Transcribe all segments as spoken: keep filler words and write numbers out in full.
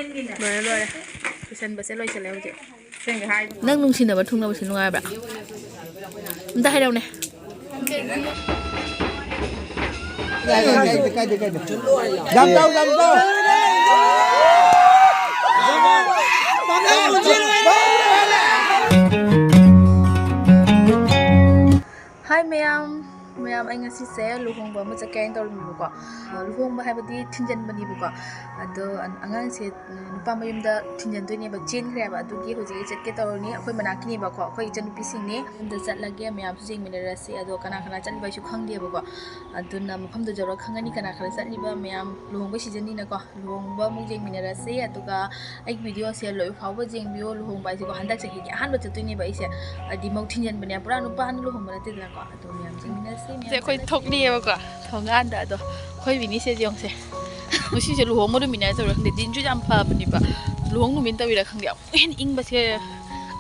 ꯂꯣꯏꯔꯦ, ꯂꯣꯏꯔꯦ꯫ ꯂꯣꯏꯁꯟꯕꯁꯦ ꯂꯣꯏꯁꯜꯂꯦ ꯍꯧꯖꯤꯛ꯫ ꯁꯦꯡꯅ ꯍꯥꯏ꯫ ꯅꯪ ꯅꯨꯡꯁꯤꯅꯕ ꯊꯨꯡꯅꯕꯁꯤ ꯅꯨꯡꯉꯥꯏꯕ꯭ꯔꯥ? ꯑꯝꯇ ꯍꯥꯏꯔꯛꯎꯅꯦ꯫ ꯀꯥꯏꯗꯦ, ꯀꯥꯏꯗꯦ, ꯀꯥꯏꯗꯦ, ꯀꯥꯏꯗꯦ꯫ ꯌꯥꯝ ꯇꯧ, ꯌꯥꯝ ꯇꯧ꯫ ꯍꯥꯏ ꯃꯌꯥꯝ, ꯃꯌꯥꯝ, ꯑꯩ ꯉꯁꯤꯁꯦ ꯂꯨꯍꯣꯡꯕ ꯑꯃ ꯆꯠꯀꯦ ꯍꯥꯏꯅ ꯇꯧꯔꯝꯃꯦꯕꯀꯣ꯫ ꯑ, ꯂꯨꯍꯣꯡꯕ ꯍꯥꯏꯕꯗꯤ ꯊꯤꯟꯖꯟꯕꯅꯦꯕꯀꯣ꯫ ꯑꯗꯣ ꯑ-, ꯑꯉꯥꯡꯁꯦ, ꯎꯝ, ꯅꯨꯄꯥ ꯃꯌꯨꯝꯗ ꯊꯤꯟꯖꯟꯗꯣꯏꯅꯦꯕ, ꯆꯦꯟꯈ꯭ꯔꯦꯕ꯫ ꯑꯗꯨꯒꯤ ꯍꯧꯖꯤꯛ ꯑꯩ ꯆꯠꯀꯦ ꯇꯧꯔꯅꯤ꯫ ꯑꯩꯈꯣꯏ ꯃꯅꯥꯛꯀꯤꯅꯦꯕꯀꯣ, ꯑꯩꯈꯣꯏ ꯏꯆꯟꯅꯨꯄꯤꯁꯤꯡꯅꯦ꯫ ꯌꯨꯝꯗ ꯆꯠꯂꯒꯦ, ꯃꯌꯥꯝꯁꯨ ꯌꯦꯡꯃꯤꯟꯅꯔꯁꯤ꯫ ꯑꯗꯣ ꯀꯅꯥ ꯀꯅꯥ ꯆꯠꯂꯤꯕ ꯑꯩꯁꯨ ꯈꯪꯗꯦꯕꯀꯣ꯫ ꯑꯗꯨꯅ ꯃꯐꯝꯗꯣ ꯌꯧꯔꯒ ꯈꯪꯉꯅꯤ ꯀꯅꯥ ꯀꯅꯥ ꯆꯠꯂꯤꯕ꯫ ꯃꯌꯥꯝ ꯂꯨꯍꯣꯡꯕꯩ ꯁꯤꯖꯟꯅꯤꯅꯀꯣ꯫ ꯂꯨꯍꯣꯡꯕ ꯑꯃꯨꯛ ꯌꯦꯡꯃꯤꯟꯅꯔꯁꯦ꯫ ꯑꯗꯨꯒ ꯑꯩꯒꯤ ꯚꯤꯗꯤꯑꯣꯁꯦ ꯂꯣꯏꯕ ꯐꯥꯎꯕ ꯌꯦꯡꯕꯤꯌꯣ꯫ ꯂꯨꯍꯣꯡꯕ ꯍꯥꯏꯁꯦꯀꯣ, ꯍꯟꯗꯛ ꯆꯍꯤꯒꯤ ꯑꯍꯥꯟꯕ ꯆꯠꯇꯣꯏꯅꯦꯕ ꯑꯩꯁꯦ꯫ ꯍꯥꯏꯗꯤ ꯃꯧ ꯊꯤꯟꯖꯟꯕꯅꯦ, ꯄꯨꯔꯥ ꯅꯨꯄꯥꯅ ꯂꯨꯍꯣꯡꯕ ꯅꯠꯇꯦꯗꯅꯀꯣ꯫ ꯑꯗꯣ ꯃꯌꯥꯝ ꯌꯦꯡꯃꯤꯟꯅꯁꯦ, ꯃꯌꯥꯝ ꯁꯦ ꯑꯩꯈꯣꯏ ꯆꯠꯂꯁꯦ꯫ ꯊꯣꯛꯂꯤꯑꯦꯕꯀꯣ ꯊꯣꯡꯒꯥꯟꯗ꯫ ꯑꯗꯣ ꯑꯩꯈꯣꯏ ꯋꯤꯅꯤꯁꯦ ꯌꯦꯡꯉꯨꯁꯦ, ꯉꯁꯤꯁꯦ ꯂꯨꯍꯣꯡꯕ ꯅꯨꯃꯤꯠꯅꯦ ꯇꯧꯔ ꯈꯪꯗꯦ, ꯗꯤꯟꯁꯨ ꯌꯥꯝ ꯐꯕꯅꯦꯕ꯫ ꯂꯨꯍꯣꯡ ꯅꯨꯃꯤꯠ ꯇꯧꯔꯤꯔꯥ ꯈꯪꯗꯦ, ꯑꯃꯨꯛ ꯍꯦꯟꯅ ꯏꯪꯕꯁꯦ꯫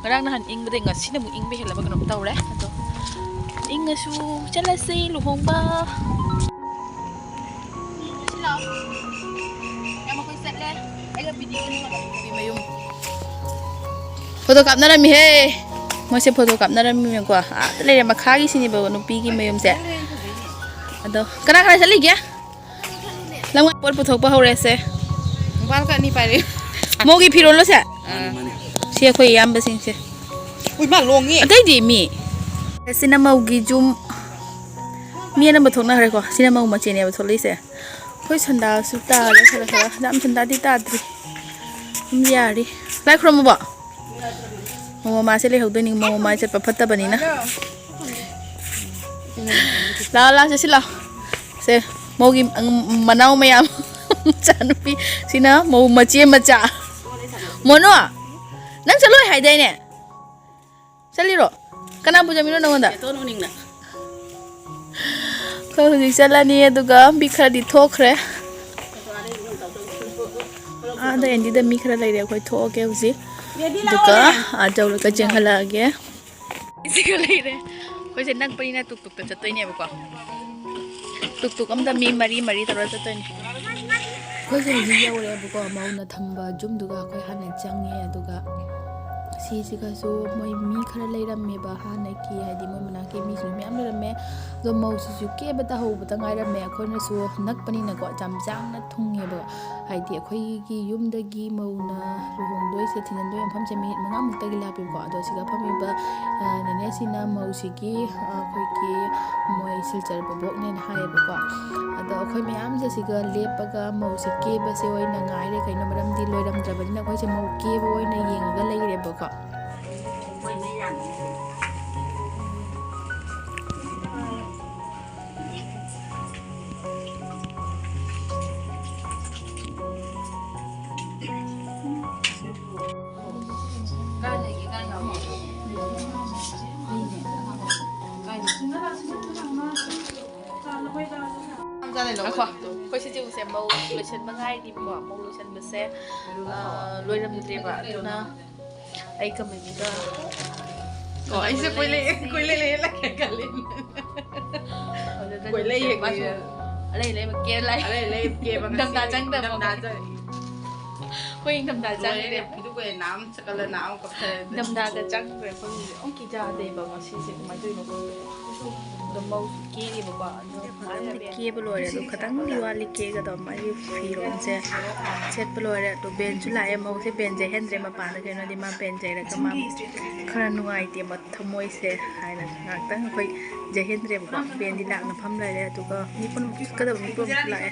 ꯉꯔꯥꯡ ꯅꯍꯥꯟ ꯏꯪꯕꯗꯩ ꯉꯁꯤꯅ ꯑꯃꯨꯛ ꯏꯪꯕ ꯍꯦꯜꯂꯕ ꯀꯩꯅꯣꯝ ꯇꯧꯔꯦ꯫ ꯑꯗꯣ ꯏꯪꯉꯁꯨ ꯆꯠꯂꯁꯤ ꯂꯨꯍꯣꯡꯕ꯫ ꯁꯤ ꯂꯥꯛꯑꯣ꯫ ꯌꯥꯝ ꯑꯩꯈꯣꯏ ꯆꯠꯂꯦ꯫ ꯑꯩꯒ ꯚꯤꯗꯤꯑꯣ ꯅꯝꯃꯒ ꯅꯨꯄꯤ ꯃꯌꯨꯝ꯫ ꯐꯣꯇꯣ ꯀꯥꯞꯅꯔꯝꯃꯤꯍꯦ꯫ ꯃꯣꯏꯁꯦ ꯐꯣꯇꯣ ꯀꯥꯞꯅꯔꯝꯃꯤꯀꯣ꯫ ꯑꯥꯗ ꯂꯩꯔꯦ, ꯃꯈꯥꯒꯤ ꯁꯤꯅꯦꯕ ꯅꯨꯄꯤꯒꯤ ꯃꯌꯨꯝꯁꯦ꯫ ꯑꯗꯣ ꯀꯅꯥ ꯀꯅꯥ ꯆꯠꯂꯤꯒꯦ? ꯂꯝꯉꯥꯏ ꯄꯣꯠ ꯄꯨꯊꯣꯛꯄ ꯍꯧꯔꯦꯁꯦ꯫ ꯃꯣꯕꯥꯏꯜ ꯀꯠꯅꯤ ꯄꯥꯏꯔꯦ꯫ ꯃꯧꯒꯤ ꯐꯤꯔꯣꯜꯂꯣ ꯁꯦ? ꯑꯥ꯫ ꯁꯤ ꯑꯩꯈꯣꯏ ꯏꯌꯥꯝꯕꯁꯤꯡꯁꯦ꯫ ꯎꯏ, ꯃꯥ ꯂꯣꯡꯉꯦ꯫ ꯑꯇꯩꯗꯤ ꯃꯤ꯫ ꯁꯤꯅ ꯃꯧꯒꯤ ꯖꯨꯝ꯫ ꯃꯤ ꯑꯅꯝꯕ ꯊꯣꯛꯅꯈ꯭ꯔꯦꯀꯣ꯫ ꯁꯤꯅ ꯃꯧ ꯃꯆꯦꯅꯦꯕ ꯊꯣꯛꯂꯛꯏꯁꯦ꯫ ꯑꯩꯈꯣꯏ ꯁꯟꯗꯥꯁꯨ ꯇꯥꯔꯦ ꯈꯔ ꯈꯔ꯫ ꯌꯥꯝ ꯁꯟꯗꯥꯗꯤ ꯇꯥꯗ꯭ꯔꯤ꯫ ꯑꯗꯨꯝ ꯌꯥꯔꯤ꯫ ꯂꯥꯏ ꯈꯨꯔꯨꯝꯃꯨꯕꯣ? ꯃꯧ ꯃꯃꯥꯁꯦ ꯂꯩꯍꯧꯗꯣꯏꯅꯤ, ꯃꯧ ꯃꯃꯥ ꯆꯠꯄ ꯐꯠꯇꯕꯅꯤꯅ꯫ ꯂꯥꯛꯑꯣ, ꯂꯥꯛꯑꯣ, ꯆꯠꯁꯤ ꯂꯥꯛꯑꯣ꯫ ꯁꯦ, ꯃꯧꯒꯤ, ꯑꯪ, ꯃꯅꯥꯎ ꯃꯌꯥꯝ꯫ ꯃꯆꯥꯅꯨꯄꯤ꯫ ꯁꯤꯅ ꯃꯧ ꯃꯆꯦ ꯃꯆꯥ꯫ ꯃꯣꯅꯣ, ꯅꯪ ꯆꯠꯂꯣꯏ ꯍꯥꯏꯗꯥꯏꯅꯦ? ꯆꯠꯂꯤꯔꯣ? ꯀꯅꯥ ꯄꯨꯖꯃꯤꯅꯣ ꯅꯉꯣꯟꯗ? ꯆꯦꯇꯣꯟ ꯎꯅꯤꯡꯅ꯫ ꯑꯩꯈꯣꯏ ꯍꯧꯖꯤꯛ ꯆꯠꯂꯅꯤ, ꯑꯗꯨꯒ ꯃꯤ ꯈꯔꯗꯤ ꯊꯣꯛꯈ꯭ꯔꯦ꯫ ꯑꯥꯗ ꯑꯦꯟꯗꯤꯗ ꯃꯤ ꯈꯔ ꯂꯩꯔꯦ, ꯑꯩꯈꯣꯏ ꯊꯣꯛꯑꯒꯦ ꯍꯧꯖꯤꯛ꯫ ꯑꯗꯨꯒ ꯑꯥ ꯌꯧꯔꯒ ꯆꯦꯟꯈꯠꯂꯛꯑꯒꯦ꯫ ꯁꯤꯒ ꯂꯩꯔꯦ꯫ ꯑꯩꯈꯣꯏꯁꯦ ꯅꯛꯄꯅꯤꯅ ꯇꯨꯛ ꯇꯨꯛꯇ ꯆꯠꯇꯣꯏꯅꯦꯕꯀꯣ꯫ ꯇꯨꯛ ꯇꯨꯛ ꯑꯝꯗ ꯃꯤ ꯃꯔꯤ ꯃꯔꯤ ꯇꯧꯔ ꯆꯠꯇꯣꯏꯅꯦ꯫ ꯑꯩꯈꯣꯏꯁꯦ ꯍꯧꯖꯤꯛ ꯌꯧꯔꯦꯕꯀꯣ, ꯃꯧꯅ ꯊꯝꯕ ꯌꯨꯝꯗꯨꯒ ꯑꯩꯈꯣꯏ ꯍꯥꯟꯅ ꯆꯪꯉꯦ꯫ ꯑꯗꯨꯒ ꯁꯤꯁꯤꯒꯁꯨ ꯃꯣꯏ ꯃꯤ ꯈꯔ ꯂꯩꯔꯝꯃꯦꯕ, ꯍꯥꯟꯅꯒꯤ, ꯍꯥꯏꯗꯤ ꯃꯣꯏ ꯃꯅꯥꯛꯀꯤ ꯃꯤꯁꯤꯡꯁꯨ ꯃꯌꯥꯝ ꯂꯩꯔꯝꯃꯦ꯫ ꯑꯗꯣ ꯃꯧꯁꯤꯁꯨ ꯀꯦꯕ ꯇꯧꯍꯧꯕꯗ ꯉꯥꯏꯔꯝꯃꯦ꯫ ꯑꯩꯈꯣꯏꯅꯁꯨ ꯅꯛꯄꯅꯤꯅꯀꯣ, ꯌꯥꯝ ꯁꯥꯡꯅ ꯊꯨꯡꯉꯦꯕ꯫ ꯍꯥꯏꯗꯤ ꯑꯩꯈꯣꯏꯒꯤ ꯌꯨꯝꯗꯒꯤ ꯃꯧꯅ ꯂꯨꯍꯣꯡꯗꯣꯏꯁꯦ, ꯊꯤꯟꯖꯤꯟꯗꯣꯏ ꯃꯐꯝꯁꯦ ꯃꯤꯅꯤꯠ ꯃꯉꯥꯃꯨꯛꯇꯒꯤ ꯂꯥꯞꯄꯦꯕꯀꯣ꯫ ꯑꯗꯣ ꯁꯤꯗ ꯐꯝꯃꯤꯕ, ꯑ, ꯅꯦꯅꯦꯁꯤꯅ ꯃꯧꯁꯤꯒꯤ, ꯑ, ꯑꯩꯈꯣꯏꯒꯤ ꯃꯣꯏ ꯁꯤꯜꯆꯔ ꯕꯣꯕꯣꯛꯅꯦꯅ ꯍꯥꯏꯌꯦꯕꯀꯣ꯫ ꯑꯗꯣ ꯑꯩꯈꯣꯏ ꯃꯌꯥꯝꯁꯦ ꯁꯤꯒ ꯂꯦꯞꯄꯒ ꯃꯧꯁꯦ ꯀꯦꯕꯁꯦ ꯑꯣꯏꯅ ꯉꯥꯏꯔꯦ꯫ ꯀꯩꯅꯣ, ꯃꯔꯝꯗꯤ ꯂꯣꯏꯔꯝꯗ꯭ꯔꯕꯅꯤꯅ ꯑꯩꯈꯣꯏꯁꯦ ꯃꯧ ꯀꯦꯕ ꯑꯣꯏꯅ ꯌꯦꯡꯉꯒ ꯂꯩꯔꯦꯕꯀꯣ꯫ ꯉꯥꯏꯈꯣ, ꯑꯩꯈꯣꯏ ꯁꯤꯁꯦ ꯎꯁꯦ, ꯃꯧ ꯂꯣꯏꯁꯤꯟꯕ ꯉꯥꯏꯔꯤꯕꯀꯣ꯫ ꯃꯧ ꯂꯣꯏꯁꯤꯟꯕꯁꯦ, ꯑ, ꯂꯣꯏꯔꯝꯗ꯭ꯔꯦꯕ, ꯑꯗꯨꯅ ꯑꯩ ꯀꯃꯦꯗꯤꯒ ꯑꯣ, ꯑꯩꯁꯦ ꯀꯣꯏꯂꯩ, ꯀꯣꯏꯂꯩ ꯂꯩꯔ ꯂꯥꯛꯀꯦ ꯈꯜꯂꯤ꯫ ꯑꯗꯨꯗ ꯀꯣꯏꯂꯩ ꯅꯨꯃꯤꯠꯁꯦ ꯌꯦꯡꯉꯦ꯫ ꯃꯥꯁꯨ ꯑꯂꯩ ꯑꯂꯩꯕ ꯀꯦꯔ ꯂꯥꯛꯑꯦ꯫ ꯑꯂꯩ ꯑꯂꯩ ꯀꯦꯕ ꯉꯁꯤ ꯅꯤꯡꯊꯝꯊꯥ ꯆꯪꯗꯕ ꯅꯤꯡꯊꯝꯊꯥ ꯃꯈꯩ꯫ ꯆꯪꯉꯦ꯫ ꯑꯩꯈꯣꯏ ꯅꯤꯡꯊꯝꯊꯥ ꯂꯣꯏꯔꯦ, ꯆꯪꯗꯦ꯫ ꯐꯤꯗꯨ ꯀꯣꯏ ꯅꯥꯝ ꯆꯀꯜꯂ ꯅꯥꯝ ꯀꯞꯊꯔꯦ꯫ ꯅꯤꯡꯊꯝꯊꯥꯒ ꯆꯪꯗ꯭ꯔꯦ ꯑꯩꯈꯣꯏ ꯍꯧꯖꯤꯛ꯫ ꯑꯃꯨꯛ ꯀꯤꯖꯥꯗꯦꯕ ꯉꯁꯤꯁꯦ ꯀꯃꯥꯏꯅ ꯇꯧꯔꯤꯅꯣ ꯈꯪꯗꯦ꯫ ꯑꯗꯣ ꯃꯧꯁꯨ ꯀꯦꯔꯤꯕꯀꯣ꯫ ꯑꯗꯣ ꯃꯥꯅ ꯀꯦꯕ ꯂꯣꯏꯔꯦ, ꯑꯗꯣ ꯈꯇꯪꯗꯤ ꯋꯥꯠꯂꯤ ꯀꯦꯒꯗꯕ꯫ ꯃꯥꯒꯤ ꯐꯤꯔꯣꯜꯁꯦ ꯁꯦꯠꯄ ꯂꯣꯏꯔꯦ꯫ ꯑꯗꯣ ꯕꯦꯟꯁꯨ ꯂꯥꯛꯑꯦ꯫ ꯃꯧꯁꯦ ꯕꯦꯟ ꯌꯩꯍꯟꯗ꯭ꯔꯦ ꯃꯄꯥꯟꯗ, ꯀꯩꯅꯣꯗꯤ ꯃꯥ ꯕꯦꯟ ꯌꯩꯔꯒ ꯃꯥ ꯈꯔ ꯅꯨꯡꯉꯥꯏꯇꯦ ꯃ-, ꯊꯃꯣꯏꯁꯦ ꯍꯥꯏꯅ ꯉꯥꯛꯇꯪ ꯑꯩꯈꯣꯏ ꯌꯩꯍꯟꯗ꯭ꯔꯦꯕꯀꯣ꯫ ꯕꯦꯟꯗꯤ ꯂꯥꯛꯅ ꯐꯝ ꯂꯩꯔꯦ꯫ ꯑꯗꯨꯒ ꯃꯤ ꯄꯨꯝꯅꯃꯛ ꯆꯠꯀꯗꯕ ꯃꯤ ꯄꯨꯝꯅꯃꯛ ꯂꯥꯛꯑꯦ꯫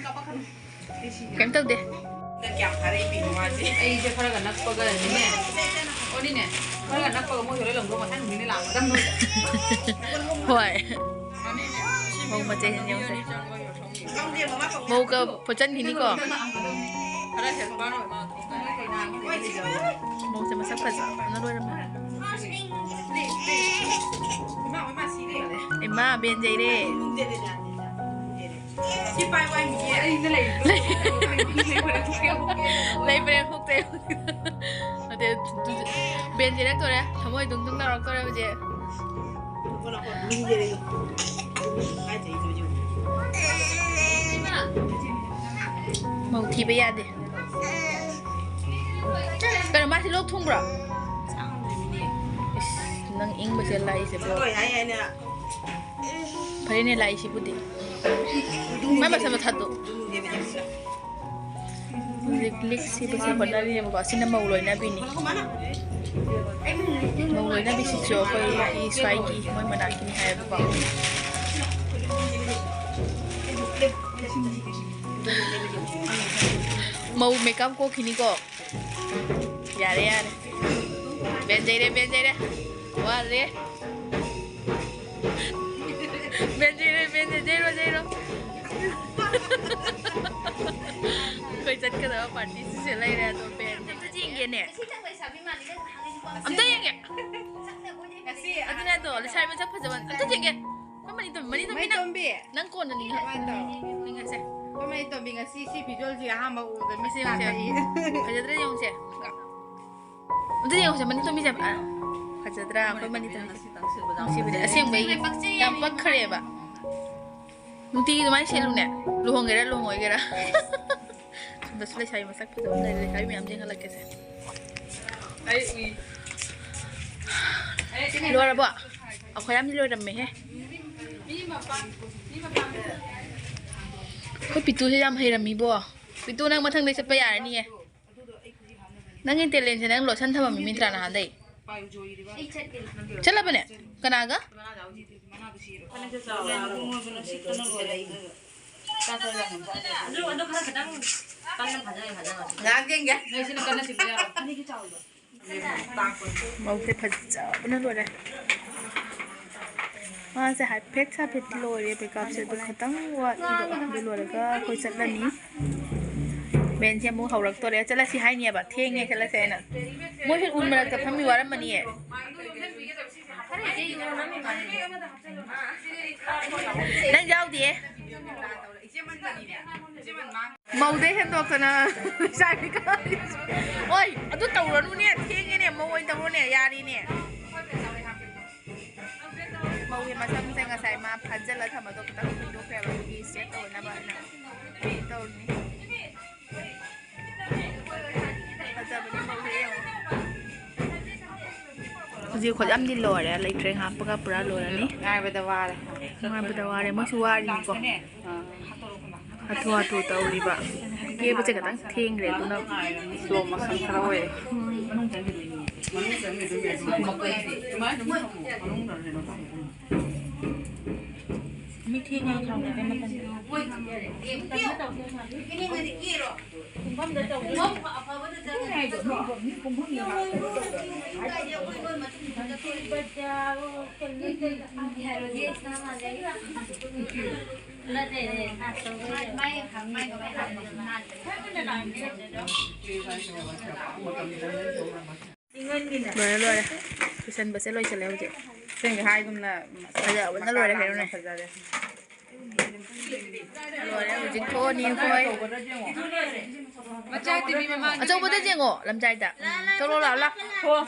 ꯀꯩꯝ ꯇꯧꯗꯦ꯫ ꯀꯌꯥꯝ ꯊꯥꯔꯛꯏ ꯄꯤꯅꯣ ꯃꯥꯁꯦ? ꯑꯩꯁꯦ ꯈꯔꯒ ꯅꯛꯄꯒꯅꯤꯅꯦ꯫ ꯑꯣꯅꯤꯅꯦ, ꯈꯔꯒ ꯅꯛꯄꯒ ꯃꯣꯏ ꯍꯣꯔꯦꯟ ꯂꯧꯗꯧ ꯃꯊꯪ ꯅꯨꯃꯤꯠꯅ ꯂꯥꯛꯄꯗ ꯅꯣꯏꯗ꯫ ꯍꯣꯏ꯫ ꯃꯧ ꯃꯆꯩ ꯍꯦꯟ ꯌꯦꯡꯉꯨꯁꯦ꯫ ꯃꯧꯒ ꯐꯣꯠꯆꯟꯈꯤꯅꯤꯀꯣ꯫ ꯈꯔ ꯍꯦꯜꯞ ꯄꯥꯔꯣ ꯃꯥ꯫ ꯃꯧꯁꯦ ꯃꯁꯛ ꯐꯖꯕꯅ ꯂꯣꯏꯔꯝꯃꯦ꯫ ꯏꯃꯥ, ꯕꯦꯟ ꯌꯩꯔꯦ꯫ ꯁꯤ ꯄꯥꯏ ꯋꯥꯏ ꯃꯤꯌꯦ꯫ ꯑꯩꯅ ꯂꯩꯔꯤꯗꯣ꯫ ꯂꯩ ꯄꯔꯦꯡ ꯈꯣꯛꯇꯦ꯫ ꯅꯠꯇꯦ, ꯕꯦꯟ ꯌꯩꯔꯛꯇꯣꯔꯦ꯫ ꯊꯃꯣꯏ ꯗꯨꯡ ꯗꯨꯡ ꯂꯥꯎꯔꯛꯇꯣꯔꯦ ꯍꯧꯖꯤꯛ꯫ ꯂꯥꯛꯑꯣ, ꯂꯥꯛꯑꯣ, ꯂꯨꯝꯗꯦ, ꯂꯩꯌꯨ꯫ ꯀꯥꯏ ꯆꯠꯂꯤꯅꯣ ꯌꯦꯡꯉꯨ꯫ ꯃꯧ ꯊꯤꯕ ꯌꯥꯗꯦ꯫ ꯀꯩꯅꯣ, ꯃꯥꯁꯤ ꯂꯣꯛ ꯊꯨꯡꯕ꯭ꯔꯣ? ꯏꯁ, ꯅꯪ ꯏꯪꯕꯁꯦ ꯂꯥꯛꯏꯁꯦ, ꯕ꯭ꯔꯣ꯫ ꯐꯔꯦꯅꯦ, ꯂꯥꯛꯏꯁꯤꯕꯨꯗꯤ꯫ ꯃꯥꯏ ꯃꯁꯝꯗꯣ ꯊꯥꯗꯣꯛ꯫ ꯍꯧꯖꯤꯛ ꯂꯤꯛ ꯁꯤꯕꯁꯦ ꯍꯣꯠꯅꯔꯤꯅꯦꯕꯀꯣ꯫ ꯑꯁꯤꯅ ꯃꯧ ꯂꯣꯏꯅꯕꯤꯅꯤ꯫ ꯃꯧ ꯂꯣꯏꯅꯕꯤꯁꯤꯁꯨ ꯑꯩꯈꯣꯏꯒꯤ ꯁ꯭ꯋꯥꯏꯒꯤ ꯃꯣꯏ ꯃꯅꯥꯛꯀꯤꯅꯤ ꯍꯥꯏꯌꯦꯕꯀꯣ꯫ ꯃꯧ ꯃꯦꯀꯞ ꯀꯣꯛꯈꯤꯅꯤꯀꯣ꯫ ꯌꯥꯔꯦ, ꯌꯥꯔꯦ꯫ ꯕꯦꯟꯖꯩꯔꯦ, ꯕꯦꯟꯖꯩꯔꯦ꯫ ꯋꯥꯠꯂꯦ꯫ ꯕꯦꯟꯖꯩꯔꯦ, ꯕꯦꯟꯖꯩ, ꯖꯩꯔꯣ, ꯖꯩꯔꯣ꯫ ꯑꯩꯈꯣꯏ ꯆꯠꯀꯗꯕ ꯄꯥꯔꯇꯤꯁꯤꯁꯨ ꯂꯩꯔꯦ, ꯑꯗꯣ ꯕꯦꯟ ꯑꯝꯇ ꯌꯦꯡꯒꯦꯅꯦ꯫ ꯑꯝꯇ ꯌꯦꯡꯒꯦ꯫ ꯑꯗꯨꯅꯦ ꯑꯗꯣ, ꯂꯩꯁꯥꯕꯤ ꯃꯁꯛ ꯐꯖꯕ ꯑꯝꯇ ꯌꯦꯡꯒꯦ꯫ ꯑꯩꯈꯣꯏ ꯃꯅꯤ ꯇꯣꯝꯕꯤ, ꯃꯅꯤ ꯇꯣꯝꯕꯤ, ꯅꯪ, ꯃꯩꯇꯣꯝꯕꯤ꯫ ꯅꯪ ꯀꯣꯟꯅ ꯅꯤꯡꯉ-, ꯀꯃꯥꯏꯅ ꯇꯧ? ꯅꯤꯡꯉꯁꯦ꯫ ꯑꯩꯈꯣꯏ ꯃꯩꯇꯣꯝꯕꯤ ꯉꯁꯤ ꯁꯤ ꯚꯤꯖꯨꯋꯦꯜꯁꯦ ꯑꯍꯥꯟꯕ ꯎꯕꯗ ꯃꯤꯠꯁꯦ ꯌꯦꯡꯁꯦ꯫ ꯂꯥꯡꯉꯛꯏ꯫ ꯐꯖꯗ꯭ꯔꯥ ꯌꯦꯡꯉꯨꯁꯦ꯫ ꯑꯝꯇ ꯌꯦꯡꯉꯨꯁꯦ, ꯃꯅꯤ ꯇꯣꯝꯕꯤꯁꯦ꯫ ꯑꯥ, ꯐꯖꯗ꯭ꯔꯥ? ꯑꯩꯈꯣꯏ ꯃꯅꯤ ꯇꯣꯝꯕꯤꯁꯦ꯫ ꯅꯨꯡꯁꯤꯕꯗꯤ ꯑꯁꯦꯡꯕꯩ ꯌꯥꯝ ꯄꯛꯈ꯭ꯔꯦꯕ꯫ ꯅꯨꯡꯇꯤꯒꯤ ꯑꯗꯨꯃꯥꯏꯅ ꯁꯦꯠꯂꯨꯅꯦ, ꯂꯨꯍꯣꯡꯒꯦꯔꯥ ꯂꯨꯍꯣꯡꯉꯣꯏꯒꯦꯔꯥ꯫ ꯁꯣꯝꯗꯁꯨ ꯂꯩꯁꯥꯕꯤ ꯃꯁꯛ ꯐꯖꯕ ꯑꯃ ꯂꯩꯔꯦ, ꯂꯩꯁꯥꯕꯤ ꯃꯌꯥꯝ ꯌꯦꯡꯍꯜꯂꯛꯀꯦꯁꯦ꯫ ꯑꯩ ꯎꯏ꯫ ꯂꯣꯏꯔꯕꯣ? ꯑꯩꯈꯣꯏ ꯌꯥꯝꯗꯤ ꯂꯣꯏꯔꯝꯃꯦꯍꯦ꯫ ꯑꯩꯈꯣꯏ ꯄꯤꯇꯨꯁꯦ ꯌꯥꯝ ꯍꯩꯔꯝꯃꯤꯕꯣ꯫ ꯄꯤꯇꯨ, ꯅꯪ ꯃꯊꯪꯗꯩ ꯆꯠꯄ ꯌꯥꯔꯅꯤꯌꯦ꯫ ꯅꯪꯒꯤ ꯇꯦꯂꯦꯟꯁꯦ ꯅꯪ ꯂꯣꯠꯁꯟ ꯊꯝꯃꯝꯃꯤ ꯃꯤꯟꯇ꯭ꯔꯥ ꯅꯍꯥꯟꯗꯩ꯫ ꯆꯠꯂꯕꯅꯦ? ꯀꯅꯥꯒ? ꯑꯗꯨ, ꯑꯗꯨ ꯈꯔ ꯈꯤꯇꯪ ꯀꯟꯅ ꯐꯥꯖꯔꯦ, ꯐꯥꯖꯔꯦ꯫ ꯉꯥꯏꯍꯥꯛ ꯌꯦꯡꯒꯦ꯫ ꯅꯣꯏꯁꯤꯅ ꯀꯟꯅ ꯆꯤꯡꯕ ꯌꯥꯔꯣꯏ꯫ ꯃꯧꯁꯦ ꯐꯖꯕꯅ ꯂꯣꯏꯔꯦ꯫ ꯃꯥꯁꯦ ꯍꯥꯏꯐꯦꯠ ꯍꯥꯏꯐꯦꯠ ꯂꯣꯏꯔꯦ ꯃꯦꯀꯞꯁꯦ, ꯑꯗꯨ ꯈꯇꯪ ꯋꯥꯠꯂꯤꯕ꯫ ꯑꯗꯨ ꯂꯣꯏꯔꯒ ꯑꯩꯈꯣꯏ ꯆꯠꯂꯅꯤ꯫ ꯕꯦꯟꯁꯦ ꯑꯃꯨꯛ ꯍꯧꯔꯛꯇꯣꯔꯦ꯫ "ꯆꯠꯂꯁꯤ ꯍꯥꯏꯅꯦꯕ, ꯊꯦꯡꯉꯦ, ꯆꯠꯂꯁꯦ" ꯍꯥꯏꯅ꯫ ꯃꯣꯏꯁꯨ ꯎꯟ ꯃꯔꯛꯇ ꯐꯝꯃꯤ ꯋꯥꯔꯝꯃꯅꯤꯌꯦ꯫ ꯅꯪ ꯌꯥꯎꯗꯤꯌꯦ꯫ ꯃꯧꯗꯩ ꯍꯦꯟꯗꯣꯛꯇꯅ ꯂꯩꯁꯥꯕꯤ ꯀꯥꯔꯤꯁꯦ꯫ ꯑꯣꯏ, ꯑꯗꯨ ꯇꯧꯔꯅꯨꯅꯦ, ꯊꯦꯡꯉꯦꯅꯦ, ꯃꯧ ꯑꯣꯏꯅ ꯇꯧꯔꯣꯅꯦ, ꯌꯥꯔꯤꯅꯦ꯫ ꯃꯧꯒꯤ ꯃꯁꯝꯁꯦ ꯉꯁꯥꯏ ꯃꯥ ꯐꯥꯖꯤꯜꯂ ꯊꯝꯕꯗꯣ ꯈꯤꯇꯪ ꯀꯨꯏꯗꯣꯛꯈ꯭ꯔꯦꯕ, ꯑꯗꯨꯒꯤ ꯁ꯭ꯇ꯭ꯔꯦꯠ ꯇꯧꯅꯕ ꯍꯥꯏꯅ ꯇꯧꯔꯤꯅꯤ꯫ ꯍꯧꯖꯤꯛ ꯈꯨꯠ ꯌꯥꯝꯗꯤ ꯂꯣꯏꯔꯦ, ꯂꯩꯇ꯭ꯔꯦ, ꯉꯥꯏꯍꯥꯛꯄꯒ ꯄꯨꯔꯥ ꯂꯣꯏꯔꯅꯤ꯫ ꯉꯥꯏꯕꯗ ꯋꯥꯔꯦ꯫ ꯉꯥꯏꯕꯗ ꯋꯥꯔꯦ, ꯃꯣꯏꯁꯨ ꯋꯥꯔꯤꯅꯤꯀꯣ꯫ ꯑꯥ꯫ ꯍꯥꯊꯨ ꯍꯥꯊꯨ ꯇꯧꯔꯤꯕ꯫ ꯀꯦꯕꯁꯦ ꯈꯤꯇꯪ ꯊꯦꯡꯈ꯭ꯔꯦ ꯑꯗꯨꯅ꯫ Slow motion ꯈꯔ ꯑꯣꯏꯔꯦ꯫ ꯃꯤ ꯊꯦꯡꯉꯦ ꯍꯥꯏ ꯊꯝꯃꯦ ꯃꯇꯝ꯫ ꯂꯣꯏꯔꯦ, ꯂꯣꯏꯔꯦ꯫ ꯂꯣꯏꯁꯟꯕꯁꯦ ꯂꯣꯏꯁꯜꯂꯦ ꯍꯧꯖꯤꯛ꯫ ꯁꯦꯡꯅ ꯍꯥꯏꯒꯨꯝꯅ ꯐꯖꯕꯅ ꯂꯣꯏꯔꯦ ꯀꯩꯅꯣꯅꯦ꯫ ꯐꯖꯔꯦ꯫ ꯂꯣꯏꯔꯦ ꯍꯧꯖꯤꯛ ꯊꯣꯛꯑꯅꯤ ꯑꯩꯈꯣꯏ꯫ ꯃꯆꯥ ꯇꯤꯚꯤ ꯃꯃꯥꯡꯗ ꯑꯆꯧꯕꯗ ꯌꯦꯡꯉꯣ, ꯂꯝꯖꯥꯏꯗ꯫ ꯊꯣꯛꯂꯛꯑꯣ, ꯂꯥꯛꯑꯣ, ꯂꯥꯛꯑꯣ꯫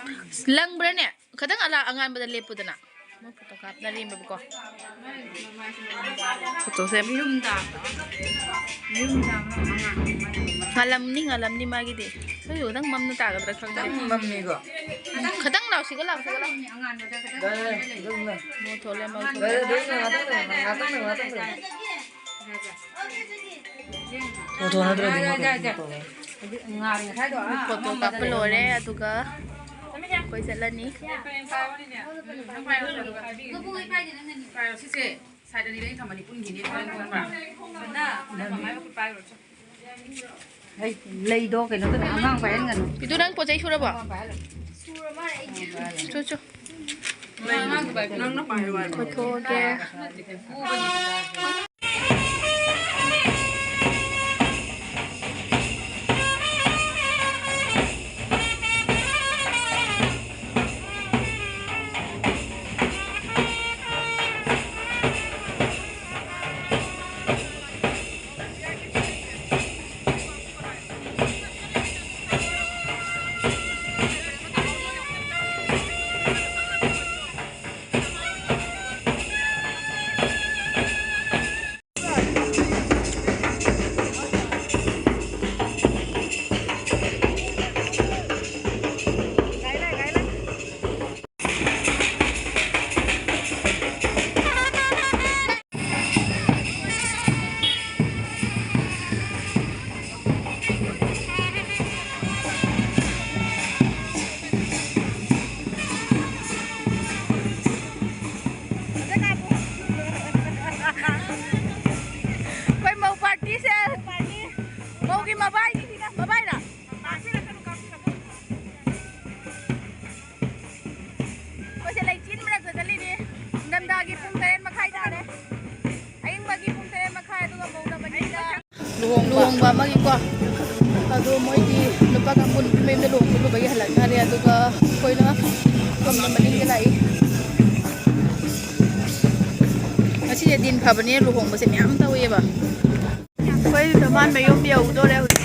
ꯂꯪꯕ꯭ꯔꯥꯅꯦ? ꯈꯤꯇꯪ ꯑꯂꯥ-, ꯑꯉꯥꯟꯕꯗ ꯂꯦꯞꯄꯨꯗꯅ꯫ ꯃꯣꯏ ꯐꯣꯇꯣ ꯀꯥꯞꯅꯔꯤꯕꯀꯣ꯫ ꯐꯣꯇꯣꯁꯦ꯫ ꯉꯥꯜꯂꯝꯅꯤ, ꯉꯥꯜꯂꯝꯅꯤ ꯃꯥꯒꯤꯗꯤ꯫ ꯑꯩꯈꯣꯏꯁꯨ ꯈꯤꯇꯪ ꯃꯝꯅ ꯇꯥꯒꯗ꯭ꯔꯥ ꯈꯪꯗꯦ꯫ ꯈꯤꯇꯪ ꯃꯝꯃꯤꯀꯣ꯫ ꯈꯤꯇꯪ ꯂꯥꯎꯁꯤꯒ ꯂꯥꯎꯁꯤꯒ ꯂꯥꯎ꯫ ꯌꯥꯔꯦ, ꯑꯗꯨꯝ ꯂꯩ꯫ ꯃꯣꯏ ꯊꯣꯛꯂꯦ, ꯃꯣꯏ ꯊꯣꯛꯂꯦ꯫ ꯌꯥꯔꯦ, ꯑꯗꯨꯝ ꯂꯩ, ꯉꯥꯛꯇꯪ ꯂꯩ, ꯉꯥꯛꯇꯪ ꯂꯩ꯫ ꯐꯣꯇꯣ ꯅꯠꯇ꯭ꯔꯗꯤ ꯃꯣꯏ ꯐꯣꯇꯣ ꯇꯧꯔꯣꯏ꯫ ꯐꯣꯇꯣ ꯀꯥꯞꯄ ꯂꯣꯏꯔꯦ, ꯑꯗꯨꯒ ꯑꯩꯈꯣꯏ ꯆꯠꯂꯅꯤ꯫ ꯁꯤꯁꯦ ꯁꯥꯏꯠ ꯑꯅꯤꯗ ꯑꯩꯅ ꯊꯝꯃꯅꯤ, ꯄꯨꯟꯈꯤꯅꯤ, ꯍꯣꯔꯦꯟ ꯈꯪꯕ꯭ꯔꯥ? ꯂꯩꯗꯣ ꯀꯩꯅꯣ ꯇꯧꯗꯅ ꯑꯉꯥꯡ ꯄꯥꯏꯍꯟꯒꯅꯨ꯫ ꯏꯗꯨ, ꯅꯪ ꯄꯣꯠ ꯆꯩ ꯁꯨꯔꯕꯣ? ꯁꯨꯔ ꯃꯥꯜꯂꯦ ꯑꯩ꯫ ꯆꯣ, ꯆꯣ꯫ ꯅꯪꯅ ꯄꯥꯏꯌꯨ ꯍꯥꯏꯕ꯫ ꯀꯣꯏꯊꯣꯛꯑꯒꯦ꯫ ꯑꯗꯣ ꯃꯣꯏꯗꯤ ꯅꯨꯄꯥ ꯀꯥꯡꯕꯨ ꯅꯨꯄꯤ ꯃꯌꯨꯝꯗ ꯂꯨꯍꯣꯡꯕ ꯂꯨꯕꯒꯤ ꯍꯜꯂꯛꯅꯔꯦ, ꯑꯗꯨꯒ ꯑꯩꯈꯣꯏꯅ ꯁꯣꯝꯗ ꯃꯅꯤꯡꯗ ꯂꯥꯛꯏ꯫ ꯉꯁꯤꯁꯦ ꯗꯤꯟ ꯐꯕꯅꯤꯅ ꯂꯨꯍꯣꯡꯕꯁꯦ ꯃꯌꯥꯝ ꯇꯧꯋꯦꯕ꯫ ꯑꯩꯈꯣꯏ ꯙꯃꯥꯟ ꯃꯌꯨꯝ ꯌꯧꯗꯣꯔꯦ ꯍꯧꯖꯤꯛ꯫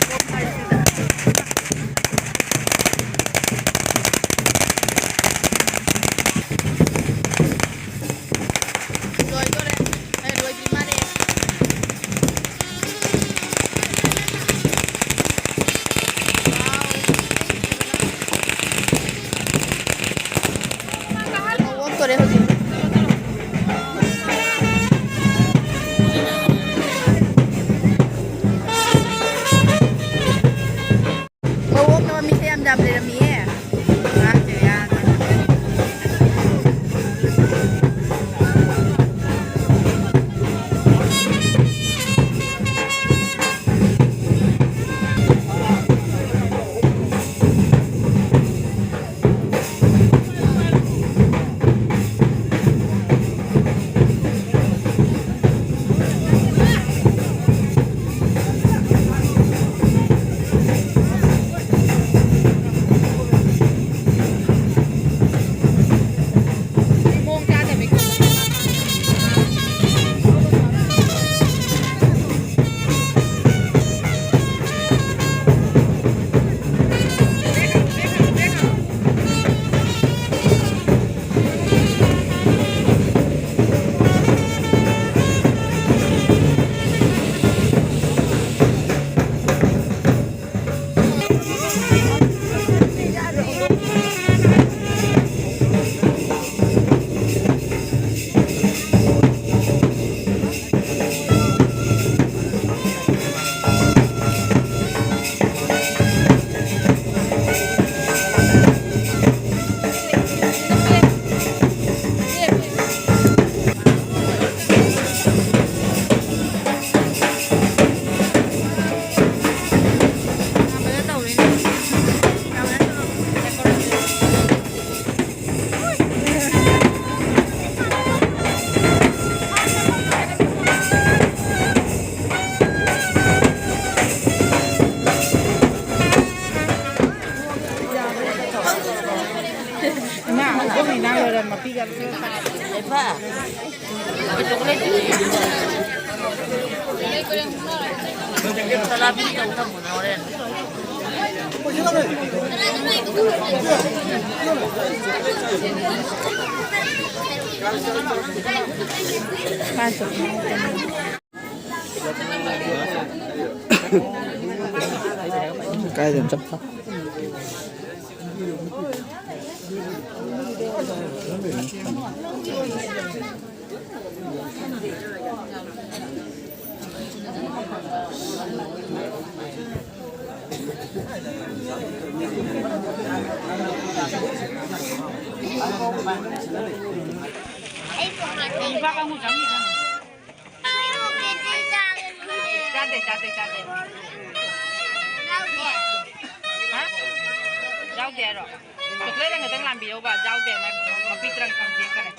ꯂꯣꯏꯗꯣꯔꯦ꯫ ꯑꯦ, ꯂꯣꯏꯗ꯭ꯔꯤ ꯃꯥꯜꯂꯦ꯫ ꯋꯥꯎ꯫ ꯑꯣꯛꯇꯣꯔꯦ ꯍꯧꯖꯤꯛ꯫ ꯃꯧ ꯑꯣꯛꯅꯕ ꯃꯤꯁꯦ ꯌꯥꯝ ꯌꯥꯝ ꯂꯩꯔꯝꯃꯤꯌꯦ꯫ ꯑꯉꯥꯡꯁꯦ ꯌꯥꯗ꯭ꯔꯦ꯫ ꯆꯥꯔꯨꯔꯦ, ꯃꯄꯤꯒ ꯂꯣꯏ ꯇꯥꯔꯦ꯫ ꯌꯥꯏꯐ, ꯆꯣꯀ꯭ꯂꯦꯠ ꯇꯂꯥꯕꯤ ꯇꯧ ꯊꯝꯃꯨꯅꯦ ꯍꯣꯔꯦꯟ꯫ ꯀꯥꯏꯗꯅꯣ ꯆꯠꯄ? ꯆꯥꯗꯦ, ꯆꯥꯗꯦ, ꯆꯥꯗꯦ꯫ ꯍꯥ? ꯌꯥꯎꯗꯦ ꯍꯥꯏꯔꯣ? ꯆꯣꯀ꯭ꯂꯦꯠ ꯑꯃ ꯈꯛꯇꯪ ꯂꯥꯝꯕꯤꯌꯣꯕ, ꯌꯥꯎꯗꯦ ꯍꯥꯏꯅ ꯃꯄꯤ ꯇꯔꯪ ꯇꯔꯪ ꯆꯦꯟꯈꯔꯦ꯫